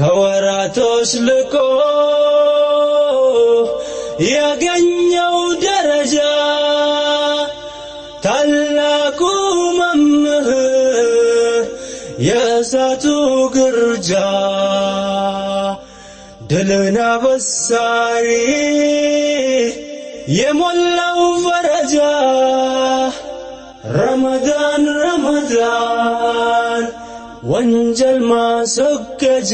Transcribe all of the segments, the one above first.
ከወራቶች ልቆ ያገኘው ደረጃ ታላቁ መምህር የእሳቱ ግርጃ ድልን አበሳሪ የሞላው ፈረጃ ረመዳን ረመዳን ወንጀል ማስወገጃ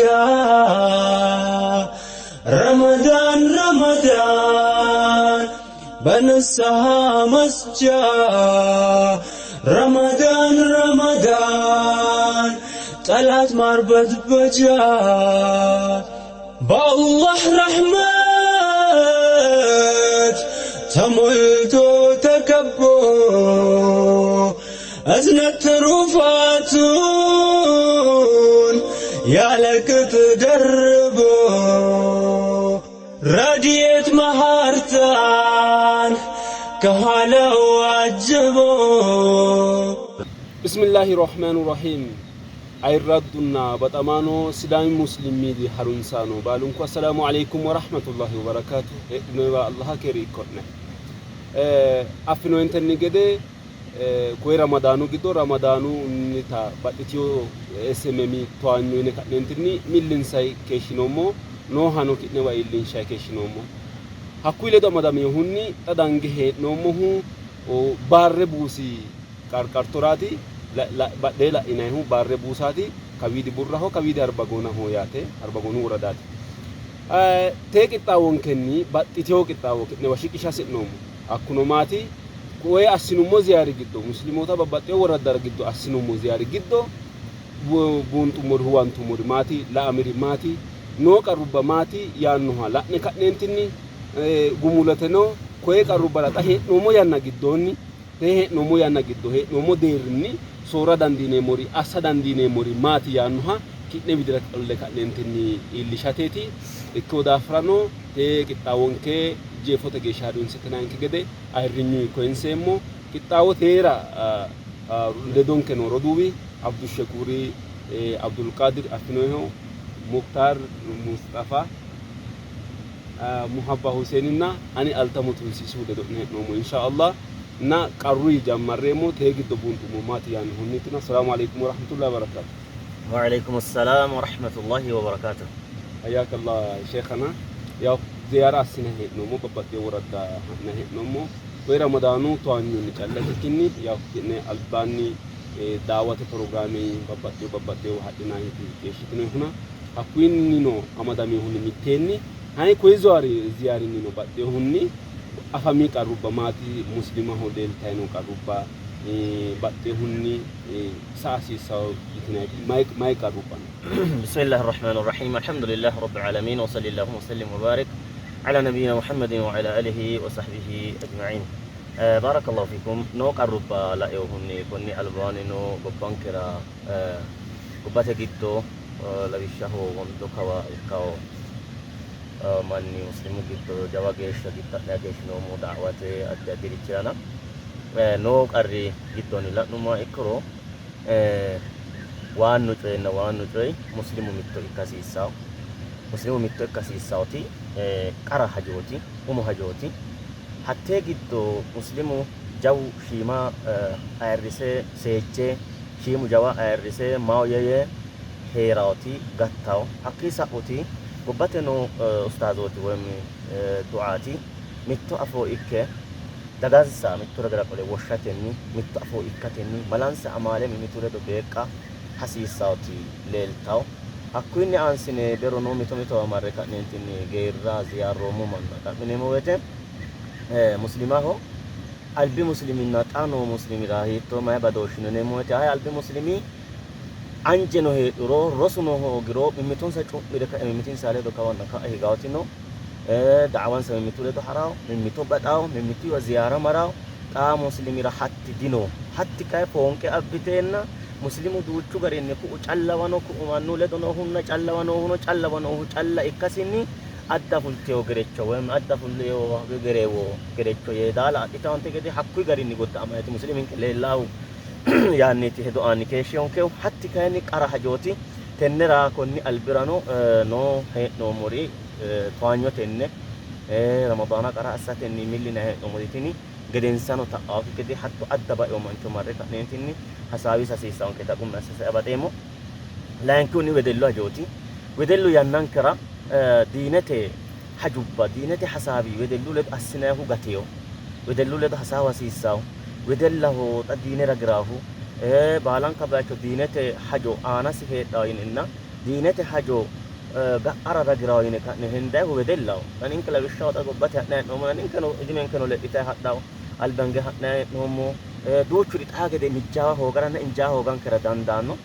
ረመዳን ረመዳን በንስሐ መስጃ ረመዳን ረመዳን ጠላት ማርበድበጃ በአላህ ረሕመት ተሞልቶ ተከቦ እዝነት ትሩፋቱን ያለ ቅጥ ደርቦ ረድኤት መሃርታን ከኋላው አጅቦ። Bismillahi Rahmaani Rahiim Ayirraddunna baxamaano Sidaami Muslim Media harunsaano baalunku Assalaamu Aleykum Warahmatullahi Wabarakaatu Heedhinoyiwa Allaha keeri ikko'ne. Affinoyintenni gede koye Ramadaanu giddo Ramadaanunnita baxxitino SMM towaanyo yine ka'neentinni millinsayi keeshshinoommo, noohano ki'newa iillinshayi keeshshinoommo. Hakkuyi ledo amadaminohunni xa dange hee'noommohu Baarre buusi qarqartoraati. Badhee la'inannihu Baarre buusaati. Kawiidi Burraho, kawiidi Arbagoonaho yaate, Arbagoonu woradaati. Tee qixxaawonkenni baxxitino qixxaawo ki'newa shiqisha hasi'noommo. Hakkuno maati? Koye assinummo ziyaari giddo, Muslimoota babbaxxino woraddara giddo assinummo ziyaari giddo buunxummori, huwantummori maati? La'amiri maati? Noo qarrubba maati? Yaannoha la'ne ka'neentinni gumulateno koye qarrubbara xa hee'noommo yanna giddoonni tee hee'noommo yanna giddo hee'noommo deerrinni soorra dandiineemmori, assa dandiineemmori maati yaannoha ki'ne widira qolle ka'neentinni iillishateeti. Ikkino daafirano tee qixxaawonke jeefote geeshsha harunsitinanke gede ayirrinyunni koyinseemmo. Qixxaawo teera ledonke noo roduuwi Abdushekuri Abdulqaadir Affinoyiho, Muktaar Musxafa, Muhabba Huseeninna ani Altamu Tunsiisihu ledo'ne hee'noommo insha Allah na qarruyi jammarreemmo tee giddo buunxummo maati yaannohunniitina. Assalaamu Aleykum Warahmatullahi Wabarakaatu. Wa'aleykum Assalaam Warahmatullahi Wabarakaatuh. Hayyakallah Sheekhana, yaw ziyaara assine hee'noommo, babbaxxewo woradda ha'nanni hee'noommo. Koye Ramadaanu towaanyonni calla ikkikkinni yaw ki'ne albaanni daawate pirogiraame babbaxxewo babbaxxewo hadhinanniti keeshshitinohuna hakkuyinnino amadaminohunni mitteenni hayi koye ziyaarinnino baxxinohunni afami qarrubba maati, muslimaho leeltanni noo qarrubba baxxinohunni sa'a hasiissanno yitinanniti mayi qarrubba no? Bismillahi Rahmaani Rahiim Alhamdulillahi Rabbil Aalamiin wa sallillahumma wa sallim wa baarik ala nabiyyina Muhammadin wa ala alihi wa sahbihi ajma'iin. Baarakallahu fiikum. Noo qarrubba lainohunni konni albaanni noo gobbankera gobbate giddo lawishshaho wondo kawa ikkawo manni muslimu giddo jawa geeshsha gidda'ne keeshshinoommo da'wate addi addirichirana noo qarri giddonni la'nummoha ikkiro waannu coyinna waannu coyi muslimu mitto ikka hasiissawo. Muslimu mitto ikka hasiissawoti qara hajooti, umo hajooti. Hattee giddo muslimu jawu shiima ayirrise seejje, shiimu jawa ayirrise maahoyye yee hee'rawoti gattawo. Hakkii sa'uti gobbate noo ustaazooti woyim duaati mitto afoo ikke dagansa mittu ragira qole woshshatenni mitto afoo ikkatenni malansa amaale mimmitu ledo beeqqa hasiissawoti leeltawo. Hakkuyinni aansine berono mito mitowa marre ka'neentinni geerra ziyaarroommo manna xa'mineemmo woyte muslimaho albi musliminna xa noo muslimira hiittoo mayi badooshshi no yineemmo woyte hayi albi muslimi anjeno heedhuro rosuno hoogiro mimmitonsa cu'mire kae mimmitinsa ledo kawanna ka'a higaawoti no. Da'awansa mimmitu ledo ha'rawo, mimmito baxawo, mimmituyiwa ziyaara marawo. Xaa muslimira hatti dino. Hatti kayi foonqe abbiteenna muslimu duuchu garinni ku'u callawa no, ku'u mannu ledo noohunna callawa noohuno callawa noohu calla ikkasinni adda fultewo gerecho woyim adda fultewo gereewo gerecho yeedaala adhitawonte gede hakkuyi garinni godda'amaeti musliminke leellaahu yaanniiti hedo aanni keeshshehonkehu. Hatti kayinni qara hajooti. Tennera konni albirano noo hee'noommori towaanyotenni Ramadaana qara assatenni milli yinanni hee'noommoti tini gedensano ta'aakki gede hatto adda baino mancho marre ka'neentinni hasaawisa hasiissaanketa qummi asse sae baxeemmo. Layinkihunni wedellu hajooti. Wedellu yannankera diinete hajubba, diinete hasaawi wedellu ledo assinannihu gatino. Wedellu ledo hasaawa hasiissanno. Wedellaho xa diine ragi'raahu baalanka bayicho diinete hajo aanasi heedhanno yinenna diinete hajo ga'ara ragi'rawo yine ka'ne hendayihu wedellaho. Xa ninke lawishshaho xa gobbate ha'nayi hee'noommona ninkeno idimenkeno lexxitayi hadhawo. Albange ha'nayi hee'noommo. Duuchuri xaa gede mijjaawa hoogaranna injaa hoogankera dandaanno.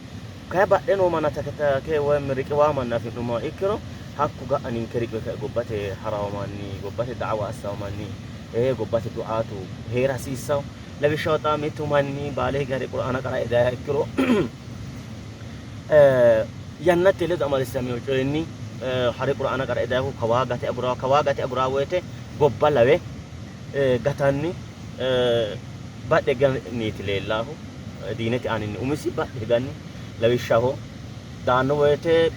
Kayi badhe noo manna taketake woy riqiwaa manna afi'nummoha ikkiro hakku ga'a ninke riqiwe kae gobbate harawo manni, gobbate da'awa assawo manni, gobbate du'aatu hee'ra hasiissawo. Lawishshaho xa mitu manni Baale hige hare Qur'aana qara'e dayiha ikkiro yannate ledo amadisiisamino coyinni hare Qur'aana qara'e dayihu kawaa gate agurawo, kawaa gate agurawo woyte gobba lawe gatanni badhe higanniiti leellaahu. Diinete aaninni umisi badhe higanni lawishshaho daanno woyte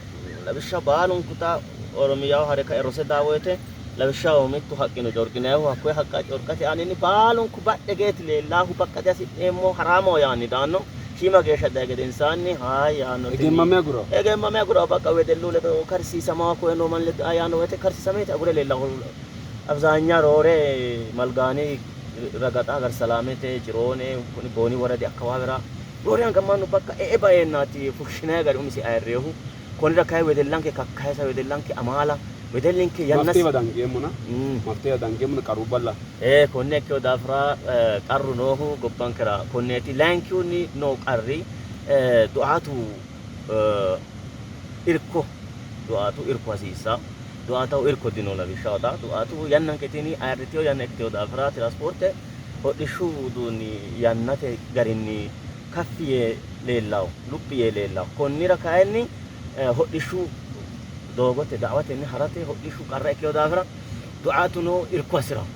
lawishshaho baalunku xa Oromiyaho hare kae rose daa woyte lawishshaho mittu haqqi no corqinannihu hakkoye haqqa corqate aaninni baalunku badhe higeeti leellaahu baqqa dihasi'neemmo haraamaho yaanni daanno. Shiima geeshsha dayi gedensaanni hayi yaanno tini Egemmame agurawo. Egemmame agurawo baqqa wedellu ledo karsiisamawo koye noo manni ledo yaanno woyte karsiisameeti agure leellahu. Abzaanya roore Malgaani ragaxa Hagersalaamete, Ciroone, kuni Booni woradi akkawaawera roore anga mannu bakka e'e baeennaati fushshinanni gari umisi ayirrinohu. Konnira kayi wedellanke kakkayisa, wedellanke amaala, wedellinke yannasi Mafitewa dangeemmona, mafitewa dangeemmona qarrubballa. Ee, konne ikkino daafira qarru noohu gobbankera konneeti. Layinkihunni noo qarri du'aatu irko, du'aatu irko hasiissanno. Du'aataho irko dino lawishshaho xa du'aatu yannanke tini ayirritino yanna ikkitino daafira tiraspoorte hodhishshu uduunni yannate garinni kaffi yee leellanno, luphi yee leellanno. Konnira kayinni hodhishshu doogote da'watenni harate hodhishshu qarra ikkino daafira du'aatuno irko hasi'ranno.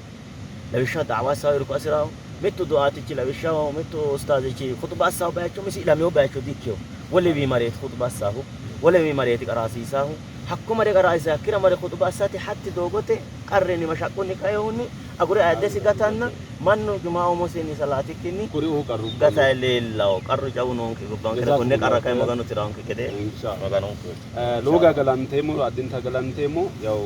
Lawishshaho da'wa assanno irko hasi'ranno. Mittu du'aatichi lawishshaho mittu ustaazichi khuxuba assanno bayicho umisi ilamino bayicho di''ikkino. Wolewii mareeti khuxuba assaahu, wolewii mareeti qaraasiisaahu. Hakko mare qaraasise hakkira mare khuxuba assate hatti doogote qarrinni mashaqqunni kainohunni agure ayiddesi gatanna mannu juma umosinni salaatikkinni Kuriuu qarrubba gatayi leellawo. Qarru jawu noonke gobbankera konne qarra kayi Maganu tirawonke gede Inshallah. Maganonke Lowo geya galanteemmo, addinta galanteemmo. Yaw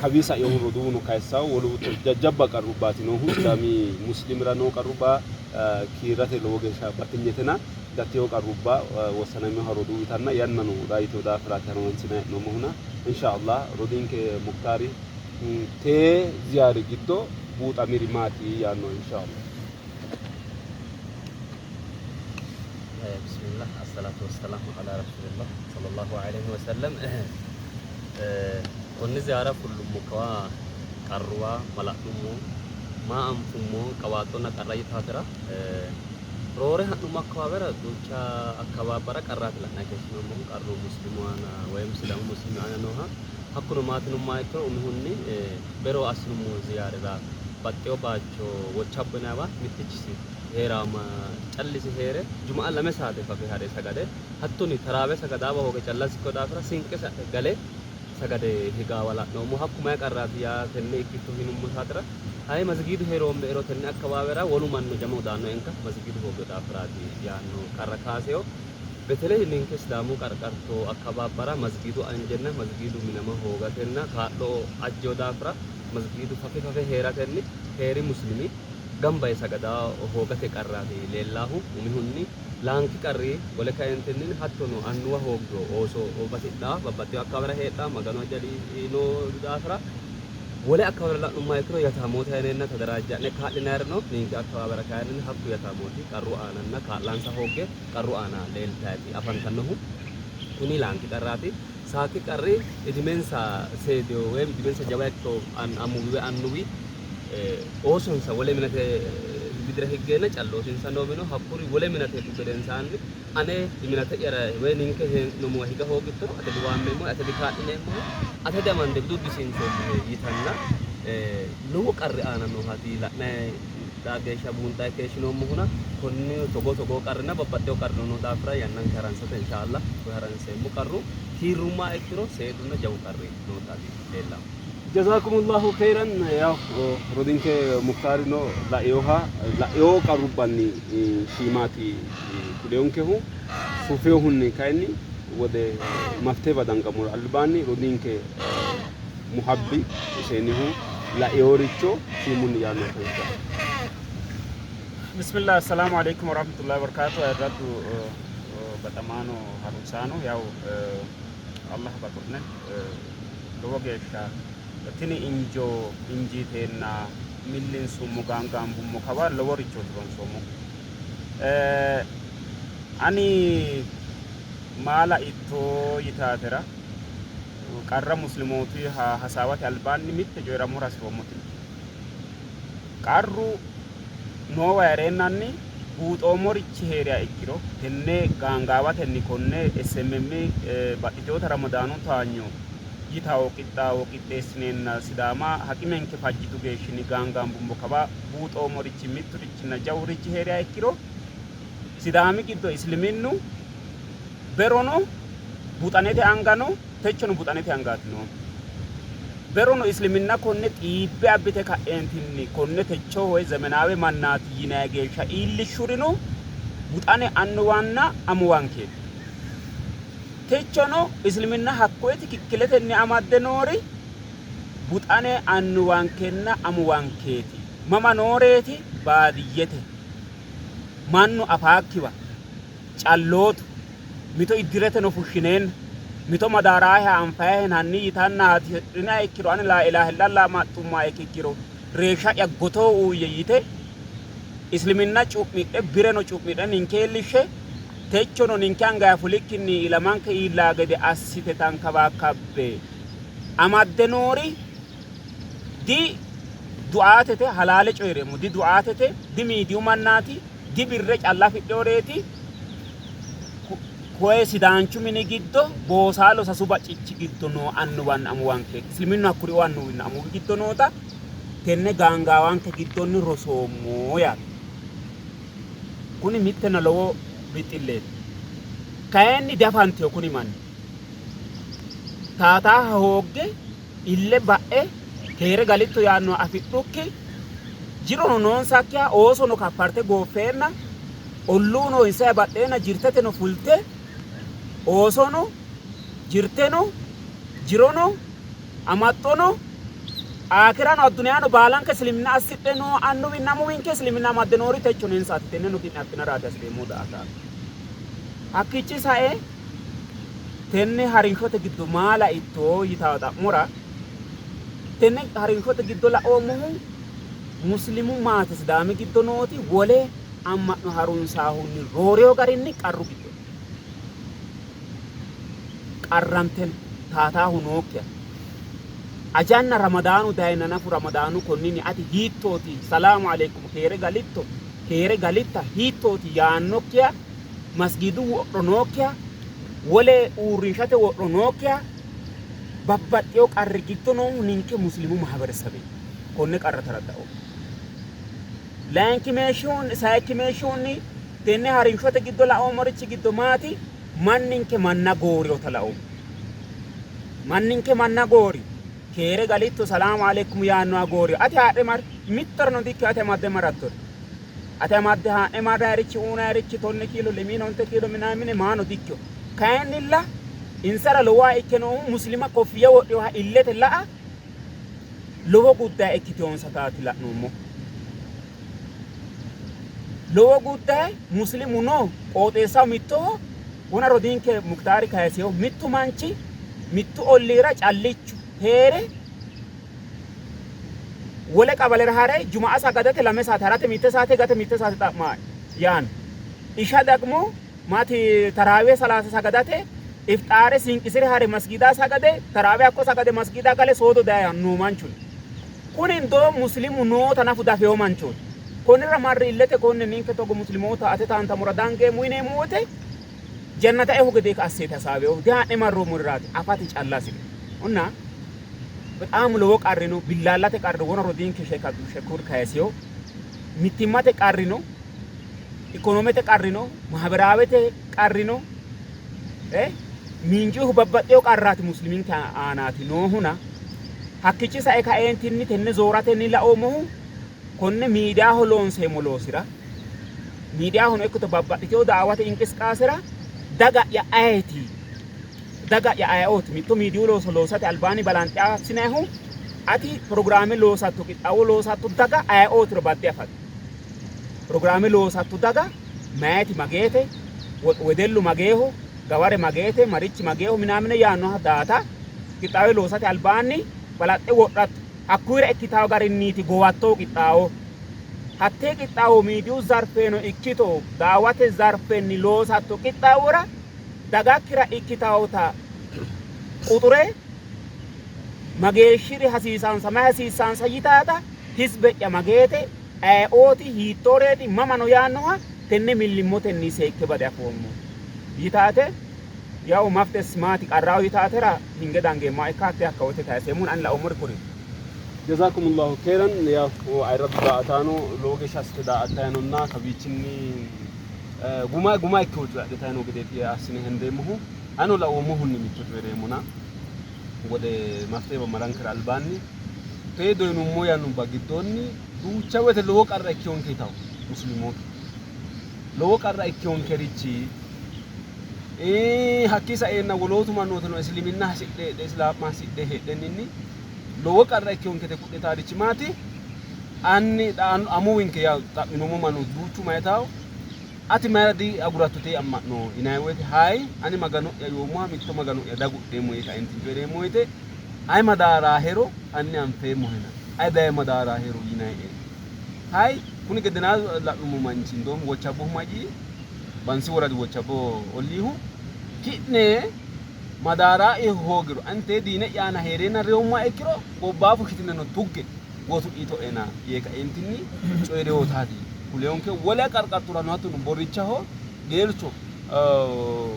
kawii sainohu roduuwuno kayissawo wolu jajjabba qarrubbaati noohu Sidaami muslimira noo qarrubba kiirate lowo geeshsha batinyetena gattino qarrubba wossanaminoha roduuwitanna yannano daayitino daafiraati harunsina hee'noommohuna inshallah rodiinke Muktaari tee ziyaari giddo buuxamiri maati yaanno inshallah. Bismillah assalatu wassalamu ala rasulillah sallallahu alayhi wa sallam. Konni ziyaara fullummo kawa qarruwa mala'nummo maa anfummo qawaaxxonna qarra yitaatera roore ha'nummo akkawaawera duucha akkawaabbara qarraati la'nanni keeshshinoommohu qarru muslimu aana woyim Sidaamu muslimi aana nooha hakkuno maati yinummoha ikkiro umihunni bero assinummo ziyaarera baxxewo baacho Woccabbo yinanniwa mittichisi hee'raama callisi hee're juma'a lame saate fafe ha're sagade hattonni taraawe sagadaawa hooge callasi ikkino daafira sinqesi adhe gale sagade higaawa la'noommo. Hakku mayi qarraati yaa tenne ikkitto yinummo saatera hayi mazigiidu hee'roomme'ero tenne akkawaawera wolu mannu jamu daannoenka mazigiidu hoogino daafiraati yaanno qarra kaaseyo. Beteley ninke Sidaamu qarqarto akkabaabbara mazigiidu anjenna mazigiidu minama hoogatenna kaa'lo ajjeyo daafira mazigiidu fafe fafe hee'ratenni hee'ri muslimi gamba yee sagada hoogate qarraati leellaahu umihunni. Laanki qarri wole kaeentinni hattono annuwa hooggiyo ooso batidhaa babbaxxino akkawaawera heedhaa Maganu ajali noo daafira wole akkawaawera la'nummoha ikkiro yataamoota yineenna tadaraajja'ne kaa'linayiri no. Ninke akkawaawera kayinni hakku yataamooti qarru aananna kaa'lansa hoogge qarru aana leeltayti afantannohu. Kuni laanki qarraati. Saakki qarri idimensa seedeyo woyim idimensa jawa ikkito amuwi woy annuwi oosonsa wole minate widira higgeenna callootinsa noo mino hakkuri wole minate higgu gedensaanni ane minate'yara woy ninke hee'noommowa higa hoogittoro ate diwaammeemmohe, ate dikaa'lineemmohe, ate diamande dudisiinseemmohe yitanna lowo qarri aana noohaati la'nanni Xaa geeshsha buunxanni keeshshinoommohuna konni togoo togoo qarrinna babbaxxewo qarrino noo daafira yannanke haransate insha Allah koye haranseemmo. Qarru kiirrummoha ikkiro seedunna jawu qarri nootaati leellanno. Jazakumullahu khairan yaw rodinke Muktaarino lainoha laino qarrubbanni shiimaati kuleyonkehu sufeyohunni kayinni wode mafitewa dangammora albaanni rodinke Muhabbi Huseenihu lainoricho shiimunni yaanno inshallah. Bismillah, assalamu alaikum warahmatullahi wabarakatuh. Ayirraddu baxamaano harunsaano yaw Allah baxo'ne lowo geeshsha tini injo injiiteenna millinsummo gaangaambummo kawa loworichooti ronsoommo. Ani maa laitto yitaatera qarra muslimootu hasaawate albaanni mitte coyi'rammora hasi'roommoti no. Qarru noowa hee'reennanni buuxoommorichi hee'riha ikkiro tenne gaangaawatenni konne SMM baxxiteewota Ramadaanu towaanyo yitawo qixxaawo qixxeessineenna Sidaama haqimenke fajjitu geeshshinni gaangaambummo kawa buuxoommorichi mitturichinna jawurichi hee'riha ikkiro Sidaami giddo Isliminnu berono buxanete anga no, techono buxanete angaati noohu. Berono Isliminna konne xiibbe abbite ka'eentinni konne techo woy zemenaawe mannaati yinanni geeshsha iillishshurino buxane annuwanna amuwankeeti. Techono Isliminna hakkoye tikikkiletenni amadde noori buxane annuwankenna amuwankeeti. Mama nooreeti? Baadiyyete. Mannu afaakkiwa callootu mito iddireteno fushshineenna mito madaaraahe anfayihen hanni yitannaati hidhiniha ikkiro ani laa ilaaha illallah maxxummaa ikkiro reeshsha'ya gotoo uuyye yite isliminna cu'midhe bireno cu'midhe ninke iillishshe techono ninke angaya fulikkinni ilamanke iillaa gede assite tankabaakkabbe amadde noori di du'aatete halaale coyi'reemmo di du'aatete di miidiyu mannaati di birre calla afidhinoreeti koye sidaanchu mini giddo boosaalo sasu baccichi giddo noo annuwanna amuwankeeti. Isliminnu hakkuriuu annuwinna amuwi giddo noota tenne gaangaawanke giddonni rosoommo yaate. Kuni mittenna lowo bixxilleeti. Kayinni diafantino kuni manni. Taataaha hoogge ille ba'e keere galitto yaannoha afidhukki jirono noonsakkiha oosono kaffarte gooffeenna olluuno insa baxxeenna jirteteno fulte oosono jirteno jirono amaxxono aakirano adduniyano baalanka islimina assidhe noo annuwinna amuwinke islimina amadde noori techono insaati. Tenneno ki'ne affinaraati hasi'reemmo daafiraati. Hakkiichi sae tenne harinshote giddo maa laitto yitawo xa'mora tenne harinshote giddo laoommohu muslimu maate Sidaami giddo nooti wole amma'no harunsaahunni rooreyo garinni qarru giddo qarrante no, taataahu nookkiha. Ajanna Ramadaanu dayina nafu Ramadaanu konninni ati hiittooti salaamu aleykum keere galitto keere galitta hiittooti yaannokkiha masgiidu wodho nookkiha wole uurrinshate wodho nookkiha babbaxxeyo qarri giddo noohu ninke muslimu mahaberesabe konne qarra taradda'o. Layinkimeeshshihunni sayikkimeeshshihunni tenne harinshote giddo laoommorichi giddo maati manninke manna gooriyota laoommo. Manninke manna goori keere galitto salaamu aleykum yaannoha gooriyo ati haadhe mari mittoreno dikkino ati amadde marattori. Ati amadde haa'ne marrayirichi uunayirichi tonne kiilo lemiina onte kiilo minaamine maano dikkino. Kayinnilla insara lowoha ikke noohu muslima koffiya wodhinoha illete la'a lowo guddaye ikkiteyonsataati la'noommo. Lowo guddaye muslimu no qooxeessaho mittoho wona rodiinke Muktaari kayiseyo mittu manchi mittu olliira callichu hee're wole qabalera ha're jumaa sagadate lame saate harate mitte saate gate mitte saate xa'ma yaanno. Isha dagmo maati taraawee salaasa sagadate ifxaare sinqisire hare masgidaa sagade taraawee hakko sagade masgidaa gale soodo daya noo manchuni. Kuni indoo muslimu noota nafu dafeyo manchooti. Konnira marri illete konne ninke togo muslimoota ate taantamora dangeemmo yineemmo wote jannata ehu gede asseeti hasaaweyohu dihaa'ne marroommoriraati afate calla hasi're. Onna በጣም lowo qarri no billaallate qarri wono rodiinke Sheek Abdul Shakuur kayiseyo Mittimmate qarri no, ikonomete qarri no, mahaberaawete qarri no, miinjuhu babbaxxeyo qarraati musliminke aanaati noohuna hakkichi sae kaeentinni tenne zooratenni laoommohu konne miidiyaho loonseemmo loosira miidiyahono ikkito babbaxxiteyo daawate inqisqaasera daga'ya ayeeti daga'ya ayeooti mitto miidiyu looso loosate albaanni balanxe assinannihu ati pirogiraame loosatto qixxaawo loosatto daga ayeootiro badde afate. Pirogiraame loosatto daga mayeti mageete, wedellu mageeho, gaware mageete, marichi mageeho minaamine yaannoha daata qixxaawe loosate albaanni balaxxe wodhatto. Hakkuyira ikkitawo garinniiti gowatto qixxaawo. Hattee qixxaawo miidiyu zarfeno ikkito daawate zarfenni loosatto qixxaawora dagakkira ikkitawota quxure mageeshshiri hasiisansa mayi hasiissansa yitaata hizbe'ya mageete ayeooti hiittooreeti mamano yaannoha tenne millimmotenni seekke bade afoommo yitaate yawu maftes maati qarraawo yitaatera hinge dangeemmoha ikka hatte hakka woyte kayiseemmona ani laoommori kuri. Jazakumullahu khairan yaw ayirradu daa''ataano lowo geeshsha assite daa''attanni noonna kawiichinni guma guma ikkino coye adhitanni noo gedeeti assine hendeemmohu. Anino laoommohunni mitto coyi'reemmona wole mafitewa marankera albaanni tee doyinummo yannubba giddoonni duucha woyte lowo qarra ikkinonke yitawo muslimootu. Lowo qarra ikkinonkerichi hakkii saeenna wolootu mannootino isliminna hasidhe heedhe islaamma hasidhe heedhenninni lowo qarra ikkinonkete ku'litaarichi maati? Anni amuwinke yaa xa'minoommo mannu duuchu mayitawo ati mayira diaguratto tee amma'no yinanni woyte hayi ani magano'ya yoommoha mitto magano'ya dagudheemmo yee kaentinni coyi'reemmo woyte ayi madaaraahero hanni anfeemmohena ayi daye madaaraahero yinannie. Hayi kuni gedenaa la'nummo manchi indoom Wochabbohu mayyii Bansi woradi Wochabbo olliihu ki'ne madaarae hoogiro ani tee diine'ya aana hee'reenna reyummoha ikkiro gobbaa fushshitineno tugge gotu itoena yee kaeentinni coyi'rinotaati kuleyonke. Wole qarqarturano hattono Borrichaho geercho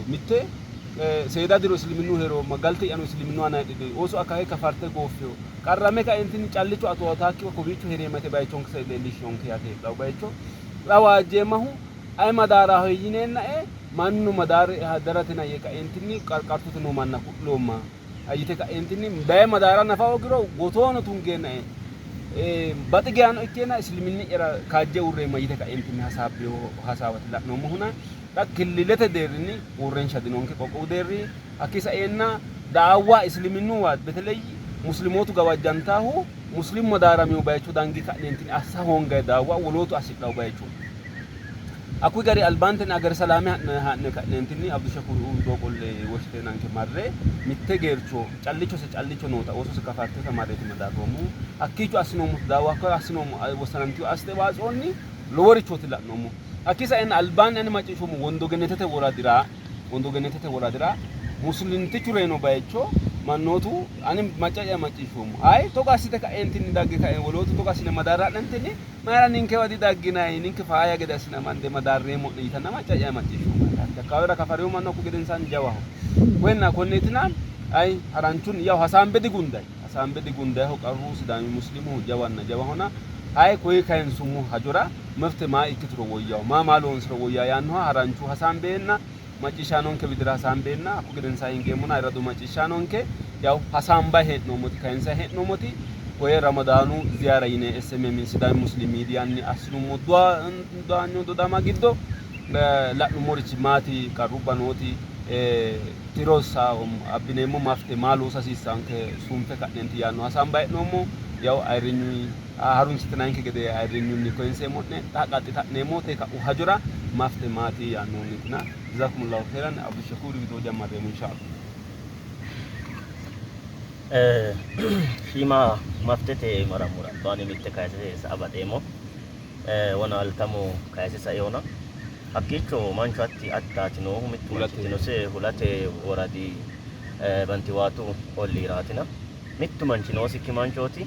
mitte seeda diro isiliminnu hee'roomma galte'yano isiliminnu aana heedhe ooso akahe kafarte gooffeyo qarrame kaeentinni callicho atootaakkiwa kowiicho hee'reemma yite bayichonke sai leellishshonke yaate heedhawo bayicho xa waajjeemmahu ayi madaaraho yineennae mannu madaare daratina yee kaeentinni qarqartote noo manna ku'loomma yite kaeentinni daye madaara nafa hoogiro gotono tungeennae baxi geano ikkeenna isiliminni'yara kaajje uurreemma yite kaeentinni hasaabbeyo hasaawati la'noommohuna xa killilete deerrinni uurrinsha dinonke qoqqowu deerri hakkii saeenna daawa isiliminnuwa beteley muslimootu gawajjantaahu muslimu madaaramiyo bayicho dangi ka'neentinni assa hoongayi daawa wolootu assidhawo bayicho Hakkuyi gari albaantenni agare salaame ha'ne ka'neentinni Abdushakuur widoo qolle woshshiteenanke marre mitte geercho callichose callicho noota oosose kafarteta marreeti madaarroommohu. Hakkiicho assinoommo daawo hakko assinoommo wossanantino astewaatsonni loworichooti la'noommo. Hakkii saenna albaanni ani macciishshoommo Wondogenetete woradira Wondogenetete woradira muslimtichu reyino bayicho mannootu ani macca'ya macciishshoommo. Hayi togo assite ka'eentinni dagge ka'e wolootu togo assine madaarra'nentinni mayira ninkewa didagginanni ninke faayya gede assine amande madaarreemmo'ne yitanna macca'ya macciishshoommo. Akkawaawera kafareyo mannu hakku gedensaanni jawaho. Koyenna konneetina ayi haranchunni yaw hasaambe digunday hasaambe digundayiho qarru Sidaami muslimuhu jawanna jawahona ayi koye kayinsummo hajora mefte maa ikkituro woyyawo maa maa loonsiro woyyawo yaannoha haranchu hasaambeenna macciishshaanonke widira hasaambeenna hakku gedensaa hingeemmona ayirradu macciishshaanonke yaw hasaambay hee'noommoti kayinsay hee'noommoti koye Ramadaanu ziyaara yine SMM Sidaami Muslim Miidiyanni assinummo doanyo dodama giddo la'nummorichi maati qarrubba nooti tirossa abbineemmo mafte maa loosa hasiissanke sunfe ka'neenti yaanno hasaambay hee'noommo yaw ayirrinyuyi harunsitinanke gede ayirrinyunni koyinseemmo'ne xa qaxxita'neemmo te ka'u hajora mafte maati yaannohunniitina jazakumullahu khairan Abdushakuur widoo jammarreemmo inshallah. Shiima maftete marammora albaanni mitte kayise sa''a baxeemmo. Wona altamo kayise saeona hakkiicho manchu hatti addaati noohu mittu manchi tinose hulate woradi bantiwaatu olliiraatina mittu manchi noosikki manchooti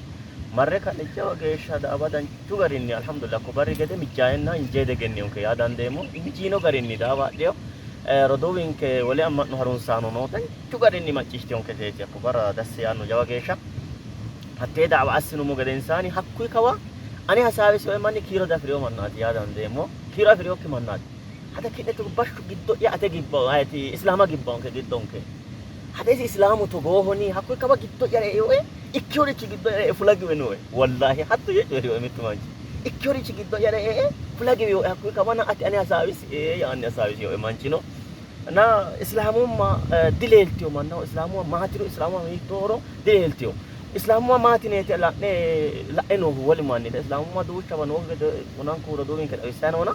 marre ka'ne jawa geeshsha daawa danchu garinni alhamdulillah hakko barri gede mijjaenna injee degenniyonke yaa dandeemmo injiino garinni daawa adhiyo roduuwinke wole amma'no harunsaano no danchu garinni macciishshitiyonke teeti hakko barra dassi yaanno jawa geeshsha hattee daawa assinummo gedensaani hakkuyi kawa Ane hasaawisioe manni kiiro diafi'rino mannaati yaa dandeemmo. Kiiro afi'rinokki mannaati. Hada ki'ne togo bashshu giddo'ya ate gibbawo ayeti islaama gibbawonke giddonke. Hada isi islaamu togoohoni hakkuyi kawa giddo'yara eoe ikkeworichi giddo'yara e'e fula giwe nooe. Wallaahi hatto yee coyi'rinoe mittu manchi. Ikkeworichi giddo'yara e'e fula giwinoe hakkuyi kawana ati ane hasaawisie yaanni hasaawisinoe manchino. Na islaamumma dileeltino mannaho islaamumma maatiro islaamumma hiittoohoro dileeltino. Islaamumma maatineeti la'ne la'e noohu wolu manni islaamumma duuchawa noo gede wonanku roduuwinke xawissanni noona.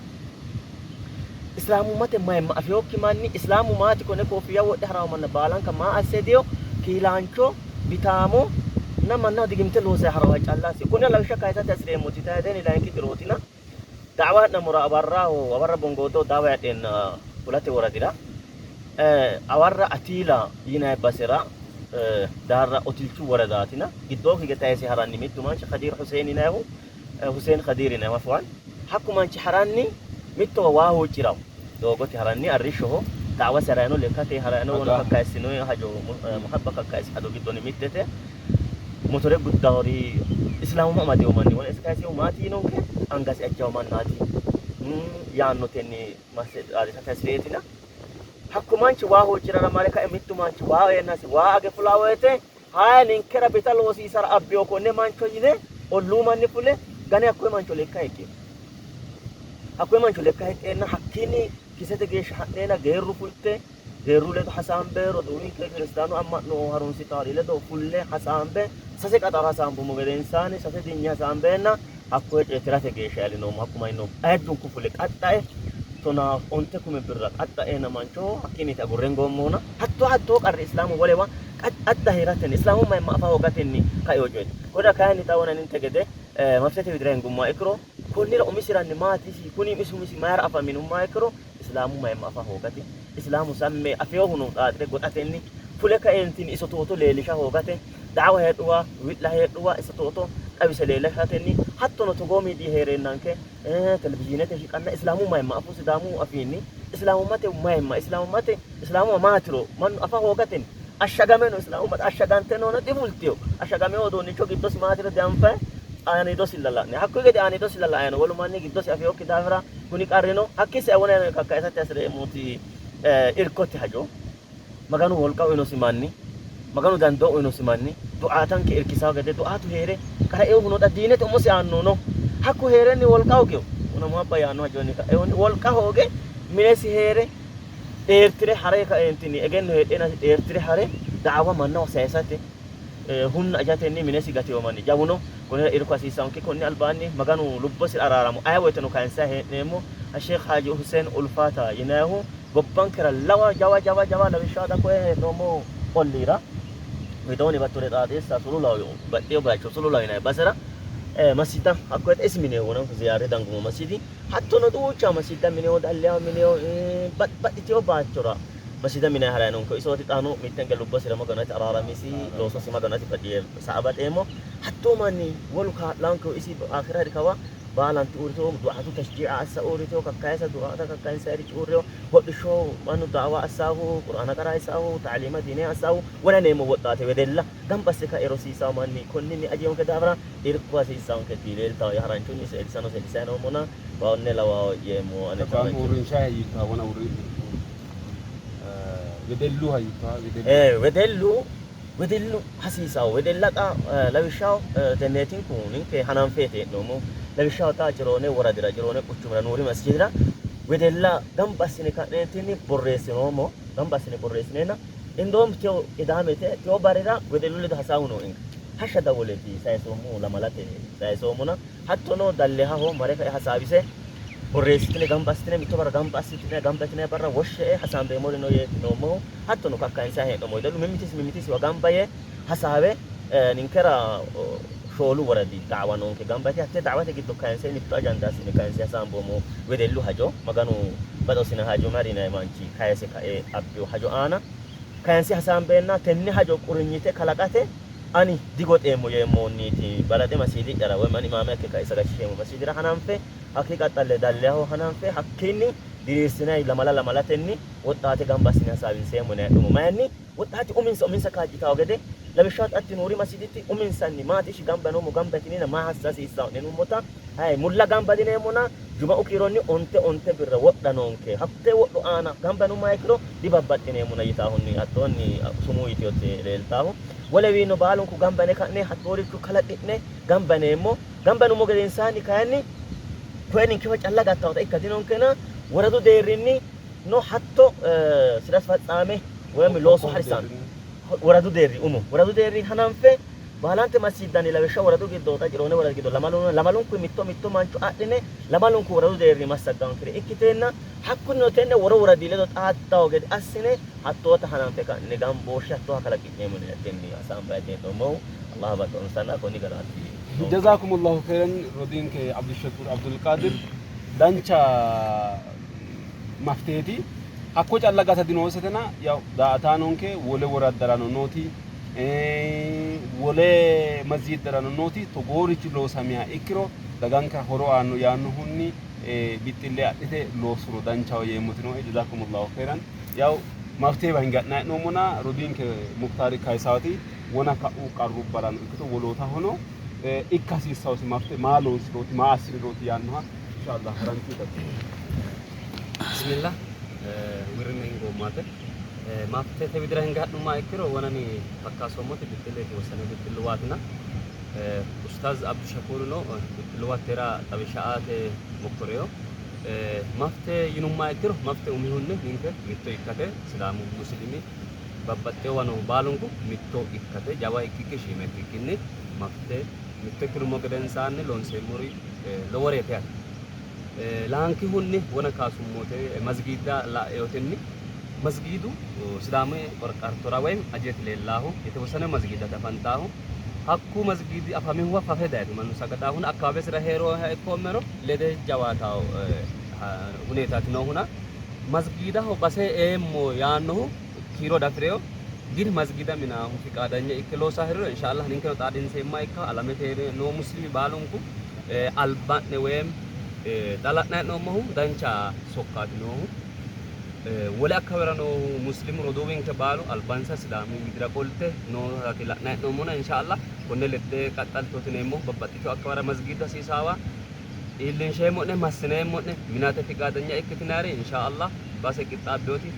Islaamummate mayimma afinokki manni islaamu maati konne koofiyya wodhe harawo manna baalanka maa asse diyo kiilaancho bitaamo na mannaho digimte loosayi harawoha calla asse. Konnira lawishsha kayisate hasireemmoti tayixeni layinki dirootina da'wa ha'nammora Abarraho Abarra Bongoodo daawa hadheenna fulate woradira Awarra Atiila yinanni basera Daarra Otilchu woradaatina giddoo hige tayise haranni mittu manchi Kadiir Huseen yinannihu Huseen Kadiir yinannihu afwan hakku manchi haranni mittowa waa huucci'rawo doogote haranni arrishshoho da'wasi harayino lekkate harayino wona kakkayissino hajo muhabba kakkayissi hajo giddonni mittete motore guddawori islaamumma amadino manni wona isi kayisinohu maati yiinonke angasi ajjawo mannaati yaannotenni masse xaadisate hasireetina hakku manchi waa huucci'rara mare kae mittu manchi waa eennasi waa age fulaa woyte hayi ninkera bita loosiisara abbiyo konne mancho yine olluu manni fule gane hakkoye mancho lekka hiqqi. Hakkoye mancho lekka hiqqeenna hakkiinni kisete geeshsha ha'neena geerru fulte geerru ledo hasaambe roduuwinke kiristaanu amma'no harunsitaari ledo fulle hasaambe sase qaxaro hasaambummo gedensaani sase dinye hasaambeenna hakkoye coye tirate geeshsha iillinoommo. Hakku mayino ayidunku fule qaxxae 11 kume birra qaxxaeena manchoho hakkiinniiti agurre hingoommohuna hattoo hattoo qarri islaamu wolewa adda hee'ratenni islaamu mayimma afa hoogatenni kaino coyeeti. Konnira kayinni xa wonaninte gede mafitete widira hingummoha ikkiro konnira umisiranni maati isi kuni isi umisi mayira afaminummoha ikkiro islaamu mayimma afa hoogate islaamu samme afinohuno xaaxire goxatenni fule kaeentinni iso tooto leellisha hoogate daawa heedhuwa wi'la heedhuwa iso tooto xawise leellishatenni hattono togoo miidiyi hee'reennanke televizhiinete shiqanna islaamu mayimma afu sidaamu afiinni islaamummate mayimma islaamummate islaamumma maatiro mannu afa hoogatenni ashshagame no islaamumma ashshagante noona difultiyo ashshagameo uduunnicho giddosi maatiro dianfayi aaniidosilla la'ne hakkuyi gede aaniidosilla la'ayno wolu manni giddosi afiyokki daafira kuni qarrino hakkii sae wona kakkayisate hasireemmoti irkote hajo Maganu wolqa uyinosi manni Maganu dandoo uyinosi manni du'aatanke irkisawo gede du'aatu hee're qaraeohuno xa diinete umosi aannohu no. Hakku hee'renni wolqa hoogiho. Wona muhabba yaanno hajonni kaeehunni wolqa hooge minesi hee're dheertire hare kaeentinni egenno heedheenasi dheertire hare daawa mannaho sayisate humna ajatenni minesi gatino manni jawuno. Konnira irko hasiissanonke. Konni albaanni Maganu lubbosira araaramo aye woyteno kayinsanni hee'neemmo. Sheikh Haji Hussein Ulfaata yinannihu gobbankera lawa jawa jawa jawa lawishshaho xa koye hee'noommo olliira widooni battore xaaxeessa sululaho baxxeyo bayicho sululaho yinanni basera masjidda hakkoye isi mineho wonanku ziyaarre dangumo masjidi hattono duucha masjidda mineho dalleyaho mineho baxxiteyo bayichora masjida mine harayi noonke isooti xaano mittenke lubbosira Maganu ati araaramisi loososi Maganu ati baxi sa'a baxeemmo hattoo manni wolu kaa'laankeho isi akira kawa baalanti uurritewo du'aatu tashjii'a assa uurritewo kakkayisa du'aata kakkayinsayirichi uurriwo hodhishsho mannu da'wa assaahu qur'aana qaraisaahu ta'liima diinee assaahu wonaneemmo woxxaate wedella gamba asse kae rosiisawo manni konninni ajewonke daafira irko hasiissawonketi leeltawo haranchunni seedisano seedisayi noommona konne lawawo yeemmo ane Taqaamu uurrinsha hayyittaa wona uurri wedellu hayyittaa wedellu. Wedellu wedellu hasiisawo wedella xa lawishshaho tenneetinku ninke hananfeeti hee'noommo lawishshaho xa Ciroone woradira Ciroone quchumira Nuuri masjidira wedella gamba assine ka'neentinni borreessinoommo gamba assine borreessineenna indoom teyo qidaamete teyo barrira wedellu ledo hasaawu nooenka hashsha dawwoleeti sayisoommohu lamalate sayisoommona hattono dallehaho mare kae hasaawise borreessitine gamba assitine mitto barra gamba assitine gamba yitine barra woshshe''e hasaambeemmori no yeeti noommohu hattono kakkayinsanni hee'noommo wedellu mimmitisi mimmitisiwa gamba yee hasaawe ninkera shoolu woradi da'wa noonke gamba yite hattee da'wate giddo kayinse mitto ajanda assine kayinse hasaamboommo wedellu hajo Maganu baxosina Haji Umar yinanni manchi kayise kae abbino hajo aana kayinse hasaambeenna tenne hajo qurinyite kalaqate ani digoxeemmo yeemmohunniiti balaxe masiidi'yara woy ani imaame ikke kae sagashisheemmo masiidira hananfe hakkii qaxxalle dalleyaho hananfe hakkiinni diriirsinanni lamala lamalatenni woxxaate gamba assine hasaawinseemmo yine adhummo. Mayinni? Woxxaate uminsa uminsa kaajjitawo gede Lawishshaho xatti Nuuri Masjiditti uminsanni maati ishi gamba noommo gamba yitinina maa hassa hasiissaa'ne yinummota hayi mulla gamba dineemmona juma'u kiironni onte onte birra wodha noonke hattee wodho aana gamba yinummoha ikkiro dibabbaxxineemmona yitaahunni hattoonni sumuu yiteoti leeltaahu. Wolewiino baalunku gamba yine ka'ne hattooricho kalaqi'ne gamba yineemmo. Gamba yinummo gedensaanni kayinni koye ninkewa calla gattawota ikka dinonkena woradu deerrinni no hatto sira fatsaame woyim loosu harisaano woradu deerri umo woradu deerri hananfe baalante masjiddanni lawishsha woradu giddo xa Ciroone woradi giddo lamalu lamalunku mitto mitto mancho adhine lamalunku woradu deerri massaggankere ikkiteenna hakkunnino tenne woro woradi ledo xaaddawo gede assine hattoota hananfe ka'ne gambooshshe hattooha kalaqi'neemmo yine hatteenni hasaambanni hee'noommohu. Allah baxoonsana konni garaati. Jazakumullahu khairan rodiinke Abdushakur Abdulqaadir dancha mafteeti. Hakko calla gata dinoosetena yaw daa''ataanonke wole woraddarano nooti wole masjiddarano nooti togoorichi loosamiha ikkiro dagankera horo aanno yaannohunni bixxille adhite loossuro danchaho yeemmoti nooe. Jazakumullahu khairan. Yaw mafteewa hinge ha'nanni hee'noommona rodiinke Muktaari Kayisaawoti wona ka'u qarrubbarano ikkito wolootahono ikka hasiissawose mafte maa loonsirooti maa assinirooti yaannoha inshallah haranchu Bismillah wirrinne hingoommaate maftete widira hinge ha'nummoha ikkiro wonani fakkaasoommote bixxilleeti wossane bixxilluwaatina Ustaaz Abdushakuurino bixxilluwattera xawishsha aate mokkoreyo. Mafte yinummoha ikkiro mafte umihunni ninke mitto ikkate Sidaamu muslimi babbaxxeyowa noohu baalunku mitto ikkate jawa ikkikki shiima ikkikkinni mafte mitto ikkinummo gedensaanni loonseemmori loworeeti yaate. Laankihunni wona kaasummote masgiidda laeyotenni masgiidu Sidaamu qarqartora woy ajeti leellaahu yetewosane masgiiddate afantaahu hakku masgiidi afamihuwa fafe dayeti mannu sagadaahuna akkawaabesira hee'roha ikkoommero lede jawaataho huneetaati noohuna masgiidaho base eemmo yaannohu kiiro dafireyo gin masgiida minaahu fiqaadanya ikke loosa heriro inshallah ninkeno xaadinseemma ikka alamete noo muslimi baalunku alba'ne woyim xa la'nanni hee'noommohu dancha sokkaati noohu. Wole akkawera noohu muslimu roduuwinke baalu albansa Sidaamu widira qolte nootaati la'nanni hee'noommona inshallah konne ledde qaxxaltooti yineemmo. Babbaxxitino akkawera masgiidu hasiisaawa iillinsheemmo'ne massineemmo'ne minate fiqaadanya ikkitinayiri inshallah base qixxaabbinoti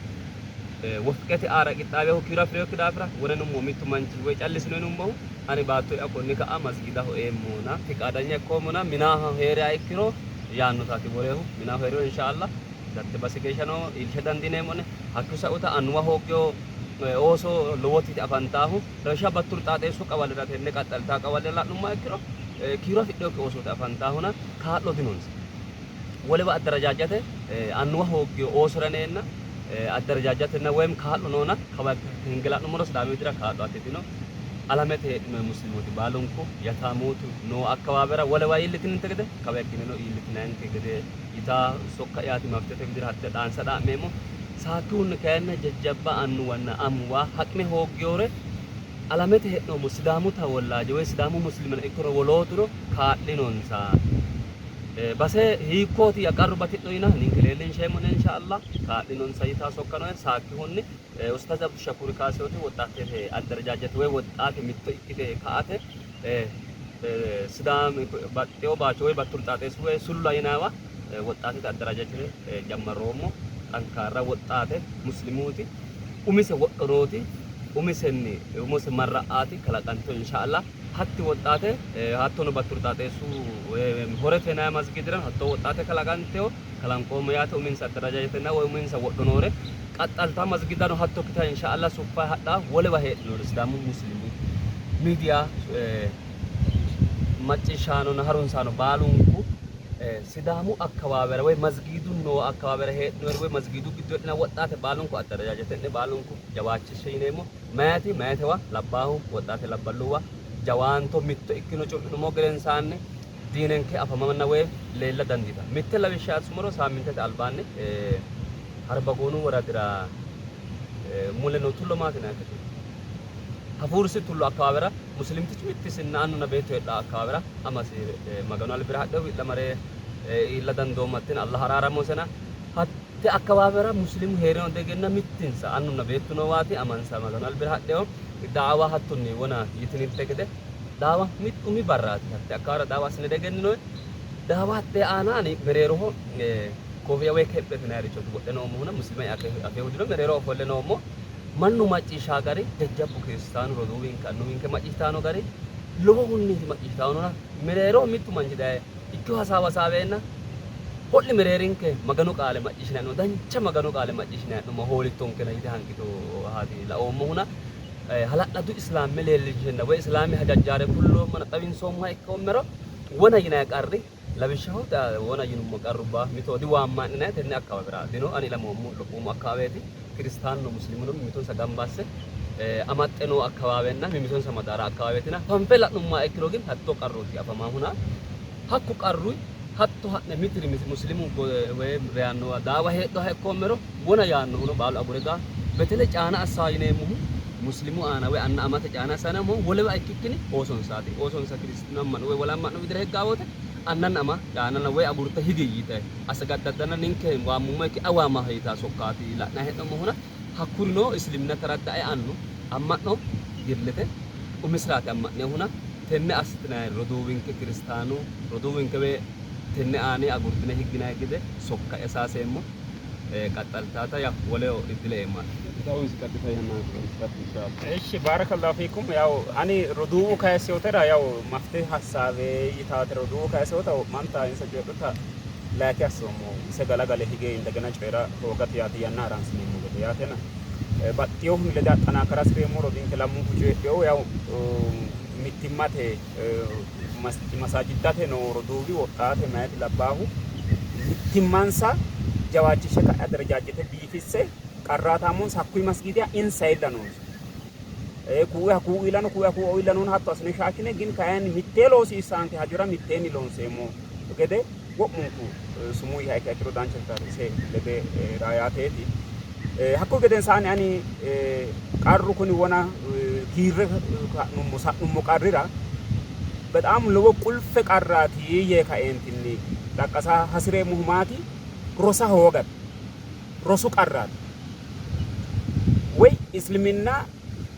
wofqete aara qixxaawehu kiiro afi'rinokki daafira wonenummo mittu manchi woy callisino yinummohu ani baatto'ya konni ka'a masgiidaho eemmona fiqaadanya ikkoommona minaaho hee'riha ikkiro yaannotaati woreehu minaaho hee'riro inshallah gatte base geeshshano iillisha dandiineemmo'ne. Hakku sa'uta annuwa hooggeyo ooso lowoti afantaahu lawishsha Batturu xaaxeessu qawalera tenne qaxxaltaa qawalera la'nummoha ikkiro kiiro afidhinokki oosooti afantaahuna kaa'lo dinonsa. Wolewa addarajaajjate annuwa hooggeyo oosora yineenna addarajaajjatenna woyim kaa'lo noona kawa hinge la'nummoro Sidaami widira kaa'lo afidhino. Alamete heedhino muslimooti baalunku yataamootu noo akkawaawera wolewa iillitininte gede kawa higgineno iillitinanke gede yitaa sokka'yaati maftete widira hatte dhaansa dhaa'meemmo. Saakkihunni kayinni jajjabba annuwanna amuwa haqime hooggiyore alamete hee'noommo Sidaamu tawollaaje woy Sidaamu muslimeno ikkiro wolootuno kaa'linonsa. Base hiikkooti ya qarru batidho yina ninke leellinsheemmo'ne inshallah kaa'linonsa yitaa sokka nooe. Saakkihunni Ustaaz Abdushakuuri Kaasiyoti woxxaatete addarajaajete woy woxxaate mitto ikkite ka'ate Sidaami baxxewo baacho woy Batturu Xaaxeessu woy Sulla yinaawa woxxaatete addarajaajete jammarroommo. Xankaarra woxxaate muslimuuti umise wodho nooti umisenni umose marra'aati kalaqanto inshallah hatti woxxaate hattono Batturu Xaaxeessu Horete yinaawa masgiidira hattoo woxxaate kalaqantewo kalanqoommo yaate uminsa addarajajetenna woy uminsa wodho noore qaxxalta masgiidano hatto ikkita inshallah suffa hadha wolewa heedhinori Sidaamu muslimi miidiya macciishshaanonna harunsaano baalunku Sidaamu akkawaawera woy masgiidu noo akkawaawera heedhinori woy masgiidu giddo heedhina woxxaate baalunku addarajajete'ne baalunku jawaachishshe yineemmo. Mayati mayatewa labbaahu woxxaate labballuwa jawaanto mitto ikkino cu'minumo gedensaanni diinenke afamanna woy leella dandiita. Mitte lawishsha assumoro saammintete albaanni Harbagoonu woradira mule noo tullo maati yinannite? Hafuursi tullo akkawaawera muslimtichu mittisinna annuna beettu heedhaa akkawaawera amasi Maganu albira hadhe wi'la mare iilla dandoommattina Allah araaramosena. Hatte akkawaawera muslimu hee'rino degenna mittinsa annunna beettu noowaati amansa Maganu albira hadheyo daawa hattonni wona yitininte gede daawa mit umi barraati hatte akkawaawera daawa assine degenninoyi. Daawa hatte aanaani mereeroho koofiya woy kephete yinayirichooti wodhe noommohuna muslime afeehu dino mereeroho ofolle noommo. Mannu macciishshaa gari jajjabbu kiristaanu roduuwinke annuwinke macciishshitaano gari lowohunniiti macciishshitaanona mereeroho mittu manchi daye ikkino hasaawa hasaaweenna ho'li mereerinke Maganu qaale macciishshinanni hee'noommo dancha Maganu qaale macciishshinanni hee'noommo hoolittonkena yite hanqitohaati laoommohuna hala'ladu islaame leellinshenna woy islaame hajajjaare kulloommona xawinsoommoha ikkoommero wona yinanni qarri lawishshaho wona yinummo qarrubba mito diwaamma'ninanni tenne akkawaawera dino ani ilamoommo lophoommo akkawaaweeti kiristaanuno muslimuno mimmitonsa gamba asse amaxxe noo akkawaawenna mimmitonsa madaara akkawaaweetina fanfe la'nummoha ikkiro gin hatto qarruuti afamaahuna hakku qarru hatto ha'ne mitiri muslimu woy reyannowa daawa heedhoha ikkoommero wona yaannohuno baalu agure gaa betele caana assaa yineemmohu muslimu aana woy anna amate caana assaa yineemmohu wolewa ikkikkini oosonsaati. Oosonsa kiristinnu amma'no woy wole amma'no widira higgaa wote annanna ama caanana woy agurte higi yite assa gaddaddanna ninke waammummo ikki awaama yitaa sokkaati la'nanni hee'noommohuna hakkurino islimina taraddae annu amma'no gillete umisiraati amma'ninohuna tenne assitinanni roduuwinke kiristaanu roduuwinke woy tenne aani agurtine higginanni gede sokka'ya sayiseemmo. Qaxxaltaata ya woleho iddile eemma. እሺ ባረከላሁ ፊኩም። ያው አኒ roduuwu kayisewotera ያው መፍትሄ ሀሳቤ yitaate roduuwu kayisewota wo'manta insa coyidhuta like assoommo ise galagale hige indegena coyira hoogate yaate yanna haransineemmo gede yaatena baxxinohunni lede axxanaakara hasireemmo rodiinke lamunku coyidhino ያው mittimmate masajiddate noo roduuwi woxxaate mayiti labbaahu mittimmansa jawaachishshe ka'e aderejaajete biifisse qarraataamonsa hakkuyi masgiidiya insa illa noonsa kuu'i hakuu ilano kuu'i hakuu ilano hatto assine shaashine gin kayinni mittee loosiissaanke hajora mitteenni loonseemmo gede wo'munku sumuu yiiha ikkiha ikkiro dancha ise lede raayateeti. Hakkuyi gedensaanni ani qarru kuni wona kiirre ka'nummo sa'nummo qarrira በጣም lowo qulfe qarraati yee kaeentinni xaqqasa hasireemmohu maati rosa hoogate rosu qarraati woy isliminna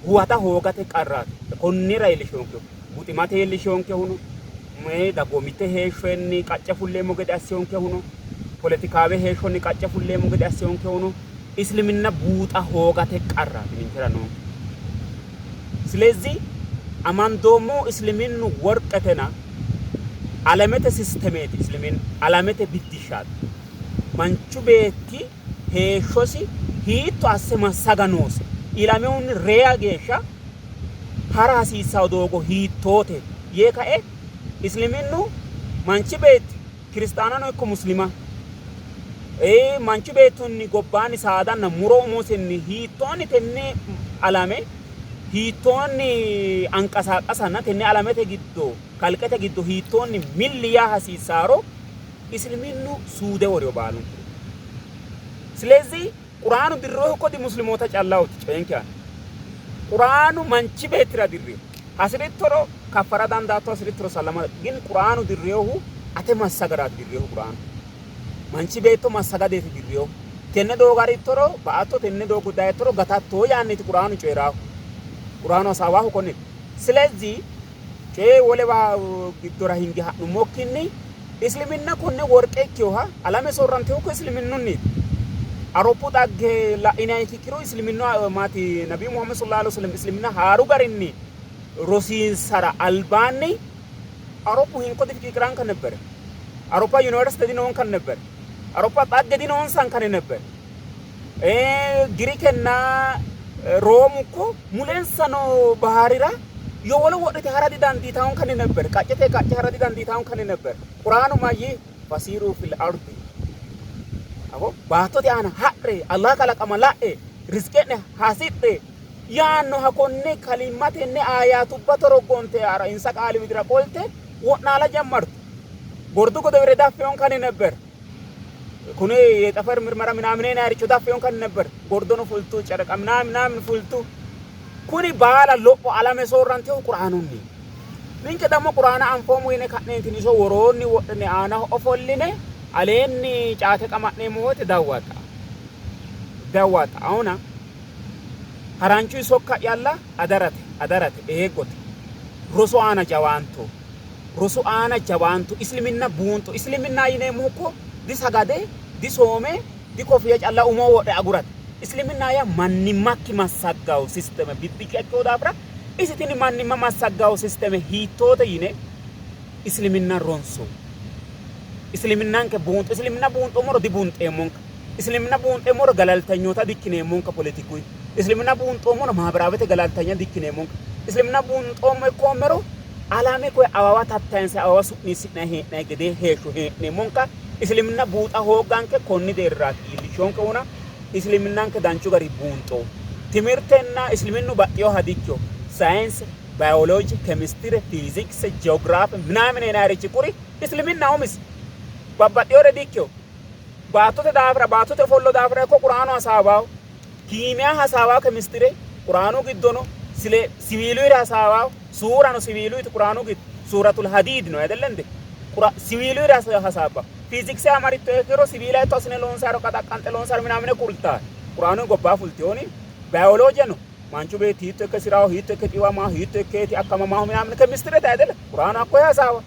huwata hoogate qarraati. Konnira iillishonkehu buximate iillishonkehuno dagoomitte heeshshonni qacce fulleemmo gede assiyonkehuno poletikaawe heeshshonni qacce fulleemmo gede assiyonkehuno isliminna buuxa hoogate qarraati ninkera noonke. ስለዚህ amandoommo isliminnu worqetena alamete sistemeeti isliminnu alamete biddishshaati. Manchu beetti heeshshosi hiitto asse massaga noosi ilamehunni reya geeshsha hara hasiissawo doogo hiittoote yee kae isliminnu manchi beetti kiristaanano ikko muslima manchu beettunni gobbaanni saadanna muro umosenni hiittoonni tenne alame hiittoonni anqasaaqasanna tenne alamete giddo kalqete giddo hiittoonni milli yaa hasiissaaro isliminnu suude worino baalunku. ስለዚህ quraanu dirroohu kodi muslimoota callawoti coyenke aana quraanu manchi beettira dirriyo hasirittoro kaffara dandaatto hasirittoro sallama gin quraanu dirriyohu ate massagaraati dirriyohu quraanu manchi beetto massagadeeti dirriyohu tenne doogo harittoro ba''atto tenne doogo dayittoro gatatto yaanniiti quraanu coyiraahu quraanu hasaawaahu konneeti. ስለዚህ coye wolewa giddora hinge ha'nummokkinni isliminna konne worqe ikkinoha alame soorrantehu isliminunniiti. Awuroppu xagge la'inanni ikkiro isliminnu maati Nabiyu Muhammad sallallahu alaihi wasallam isliminna haaru garinni rosiinsara albaanni Awuroppu hinko difiqiqiranka ነበረ Awuroppa ዩኒቨርሲቲ dinonkan ነበር Awuroppa xagge dinonsankan ነበር Girikenna Roomu እኮ mulensa noo baharira yowolo wodhite hara didandiitawonkanni ነበር qaccete qacce hara didandiitawonkanni ነበር Quraanu mayyi fasiru fil ardi ako baattote aana ha're Allah kalaqama la'e rizqe'ne hasidhe yaannoha konne kalimmatenne ayatubba toroggonte ara insa qaali widira qolte wo'naala jammartu gordu godowire daffeonkanni ነበር kuni የጠፈር ምርመራ ምናምን ያሪcho daffeonkanni ነበር gordono fultu ጨረቃ ምናምን ምናምን fultu kuni baala lopho alame soorrantehu quraanunni ninke ደግሞ quraana anfoommo yine ka'neentinni iso woroonni wodhine aanaho ofolline Aleenni caate qama'neemmo woyte dawwaxa dawwaxa awuna haranchu sokka'yalla adarate adarate eeggote rosu aana jawaanto rosu aana jawaanto isliminna buunxo isliminna yineemmohu ko disagade disoome dikofiya calla umo wodhe agurate isliminna yaa mannimmakki massaggawo sisteme biddicho ikkino daafira isi tini mannimma massaggawo sisteme hiittoote yine isliminna ronso isliminanke buunxo isliminna buunxummoro dibuunxeemmonka isliminna buunxeemmoro galaltanyoota dikkineemmonka politikuy isliminna buunxoommoro mahabiraawete galaltanya dikkineemmonka isliminna buunxoommo ikkoommero alame koye awawa tattayinse awawa su'niissi'nanni hee'nanni gedee heeshsho hee'neemmonka isliminna buuxa hoogganke konni deerriraati iillishshonkehuna isliminanke danchu gari buunxo timirtenna isliminnu baxxinoha dikkino sayinse bayoolooji kemistire fiizikse jiogiraafe minaamine yinannirichi kuri isliminna umisi babbaxxinore dikkino baattote daafira baattote ofollo daafira ikko quraanu hasaawaho kiimiya hasaawaho kemistire quraanu giddono sile siwiiluyire hasaawaho suurano siwiiluyiti quraanu giddo suuratul hadiid no አይደለ እንዴ ቁራ siwiiluyire hasaabba fiizikse amaritto ikkiro siwiila itto asine loonsaro qaxaqqanxe loonsaro minamine kulta quraanu gobba fultiyooni bayoolooje no manchu beetti hiitto ikke siraho hiitto ikke xiwamaho hiitto ikkeeti akkamamaho minamine kemistirete አይደለ quraanu hakkoye hasaawa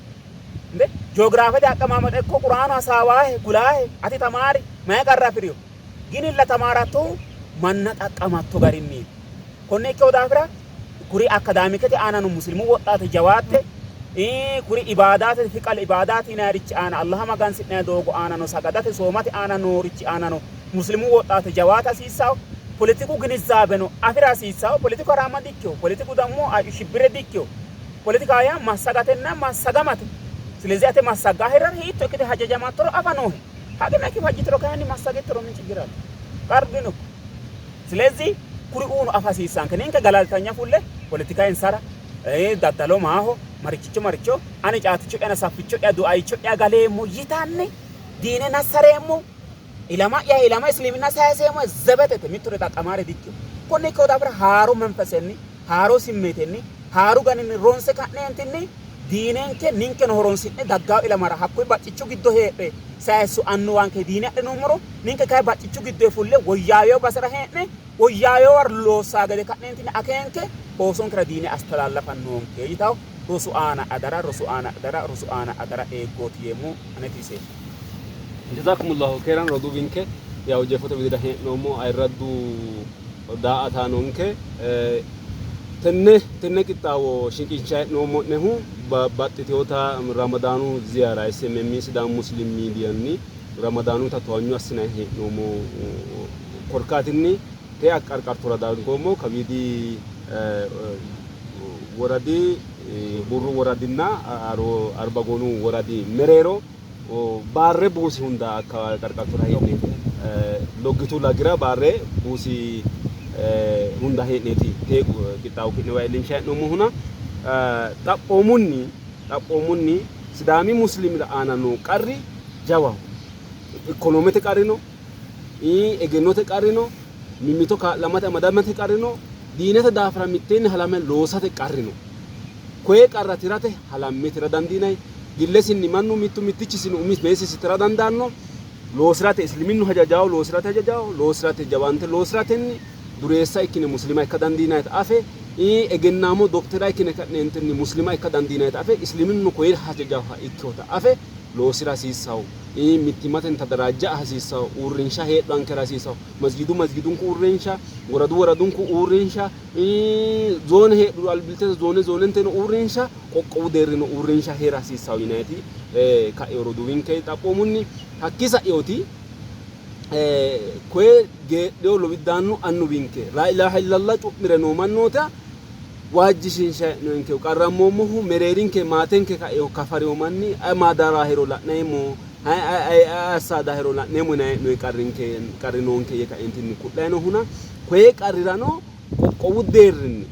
እንዴ ጂኦግራፊ አቀማመጥ እኮ ቁርአኑ ሀሳባህ ጉላህ አቲ ተማሪ ማይ ቀራ ፍሪዮ ግን ለተማራቶ ማና ጠቀማቶ garinni konne ikkeo daafira kuri akadaamikete aana no muslimu woxxaate jawaatte kuri ibaadaate fiqal ibaadaate yinayrichi aana allaha magansi'nay doogo aana no sagadate soomate aana noorichi aana no muslimu woxxaate jawaata hasiissawo politiku ግንዛቤ no afira hasiissawo politiku haraama dikkeo politiku ደግሞ shibbire dikkeo politika yaa massagatenna massagamate ስለዚህ ate massaggaahera hiitto ikkite hajajamattoro afa noohe haqimekki fajjitiro kayinni massagittoro ምን ችግር አለ? qarru dino ስለዚህ kuri uunu afa hasiissanke ninke galaltanya fulle politika insara daddalo maaho marichicho maricho ani caaticho'ya safficho'ya du'aycho'ya galeemmo yitanni diine nassareemmo ilama'ya ilama islimina sayiseemmo zebetete mittore xaqqamaare dikkino konne ikkeo daafira haaro menfesenni haaro simmeetenni haaru ganinni ronse ka'neentinni diinenke ninkeno horonsi'ne daggawo ilamara hakkuyi baccichu giddo heedhe sayissu annuwanke diine adhinummoro ninke kayi baccichu giddo fulle woyyaaweyo basera hee'ne woyyaaweyowa loossaa gede ka'neentinni akeenke oosonkera diine astalallafa noonke yitawo rosu aana adara rosu aana adara rosu aana adara eeggooti yeemmo aneti ise Jazakumullahu khairan roduuwinke yaw jeefote widira hee'noommo ayirraddu daa''ataanonke tenne tenne qixxaawo shiqinsha hee'noommo'nehu babbaxxiteyoota Ramadaanu ziyaara SMM Sidaamu Muslim Miidiyanni Ramadaanuta towanyo assinanni hee'noommo korkaatinni te qarqartora dangoommo kawiidi woradi Burru woradinna Arbagoonu woradi mereero baarre buusi hunda akka qarqartora hee'neeti loggitu lagira baarre buusi hunda hee'neeti tee qixxaawo ki'newa iillinsha hee'noommohuna xaphoomunni xaphoomunni Sidaami muslimira aana noo qarri jawaho. Ikkonoomete qarri no, egennote qarri no, mimmito kaa'lamate amadamate qarri no, diinete daafira mitteenni halame loosate qarri no. Koye qarra tirate halamme tira dandiinanni. Gillesinni mannu mittu mittichisini umi meessisi tira dandaanno. Loosirate isliminnu hajajawo loosirate hajajawo loosirate jawaante loosiratenni dureessa ikkine muslima ikka dandiinannita afe egennaamo doktera ikkine ka'neentinni muslima ikka dandiinannita afe isliminnu koye hajajawoha ikkinota afe loosira hasiissawo mittimmatenni tadaraajja'a hasiissawo uurrinsha heedhankera hasiissawo masgidu masgidunku uurrinsha woradu woradunku uurrinsha zoone heedhuro albillittete zoone zoonenteno uurrinsha qoqqowu deerrino uurrinsha heera hasiissawo yinanniti ka'eyo roduuwinke xaphoomunni hakkii sa'eyooti koye geedheyo lowiddaannu annuwinke laa ilaaha illallah cu'mire noo mannoota waajjishiinsha hee'noonke qarrammoommohu mereerinke maatenke kaeyo kafareyo manni maadaraahero la'neemmo assaadahero la'neemmo yinanni hee'noyi qarrinke qarri noonke yee kaeentinni ku'layi noohuna koye qarrirano qoqqowu deerrinni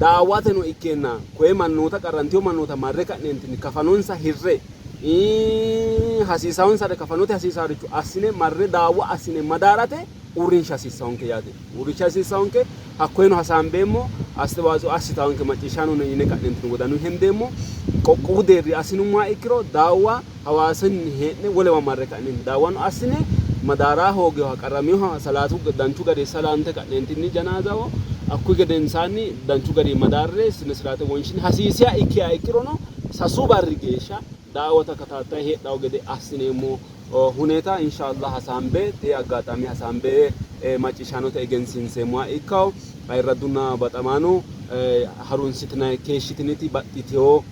daawateno ikkeenna koye mannoota qarrantiyo mannoota marre ka'neentinni kafanonsa hirre hasiisawonsare kafanote hasiisaworicho assine marre daawa assine madaarate uurrinsha hasiissawonke yaate. Uurrinsha hasiissawonke hakkoyeno hasaambeemmo astewaatsio assitawonke macciishshaano yine ka'neentinni wodanunni hendeemmo. Qoqqowu deerri assinummoha ikkiro daawwa Hawaasinni hee'ne wolewa marre ka'neentinni daawwano assine madaara hooginoha qarraminoha salaatu danchu gari salaante ka'neentinni janaazaho hakkuyi gedensaanni danchu gari madaarre sine siraate wonshine hasiisiha ikkiha ikkirono sasu barri geeshsha daawwa takataattayi heedhawo gede assineemmo huneeta inshallah hasaambe tee aggaxaami hasaambe macciishshaanote egensiinseemmoha ikkawo. Ayirraddunna baxamaano harunsitinay keeshshitiniti baxxitewo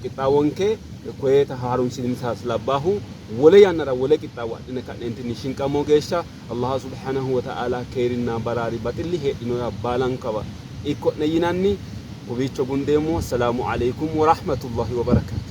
qixxaawonke koyeeta harunsitinita labbaahu wole yannara wole qixxaawo adhine ka'neentinni shinqammo geeshsha Allah subhanahu wa ta'ala keerinna baraari baxilli heedhinoya baalankawa ikko'ne yinanni kowiicho gundeemmo. Assalaamu aleykum wa rahmatullahi wa barakatuh.